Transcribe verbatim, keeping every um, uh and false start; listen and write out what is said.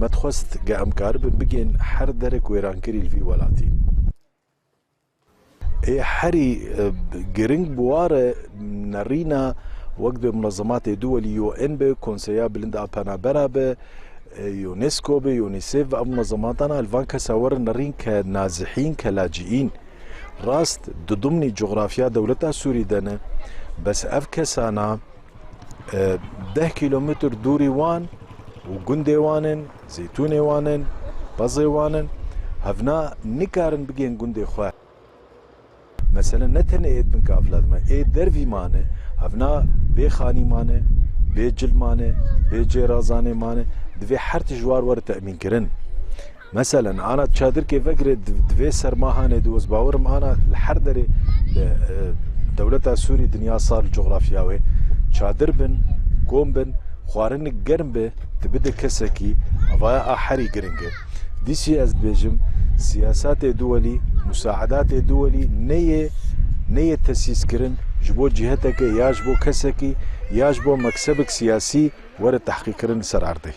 Me dixwest ge em karibin bigên her derek wêrankirî li vî welatî. Ê herî, e, giring bi wa re nerîna wek bi munezematê duwelî U N be, Konseya Bilind a Penabera be, e, UNESCO be, UNICEF be, ev munezematana li van kesa werin nerîn ke nazihîn, ke lacîîn. Rast di dumnî cografya dewleta Sûrî de ne, bes ev kesana, e, deh kîlometr dûrî wan û gundê wan in, zeytûnê wan in, pezê wan in, hevna nikarin bigên gundê xwe. Mesele ne tenê ê di bin kafla de me, ê dervî mane, hevna bê xanî mane, bê cil mane, bê cêrazanê mane, divê her tişt ji war were temînkirin. Meselen, ana çadirkê vegire di, di vê serma hanê de, ez bawerim ana li her derê li, e, dewleta Sûrî dinya sar li cografya wê çadir bin, kom bin, xwarinik germ be, tu bide kesekî, evaya a herî giring e. Dîsî ez dibêjim, siyasetê duwelî, musaedatê duwelî neyê, neyê tesîskirin ji bo cîheteke ya ji bo kesekî, ya ji bo meksebek siyasî were tehqîqkirin li ser erdê.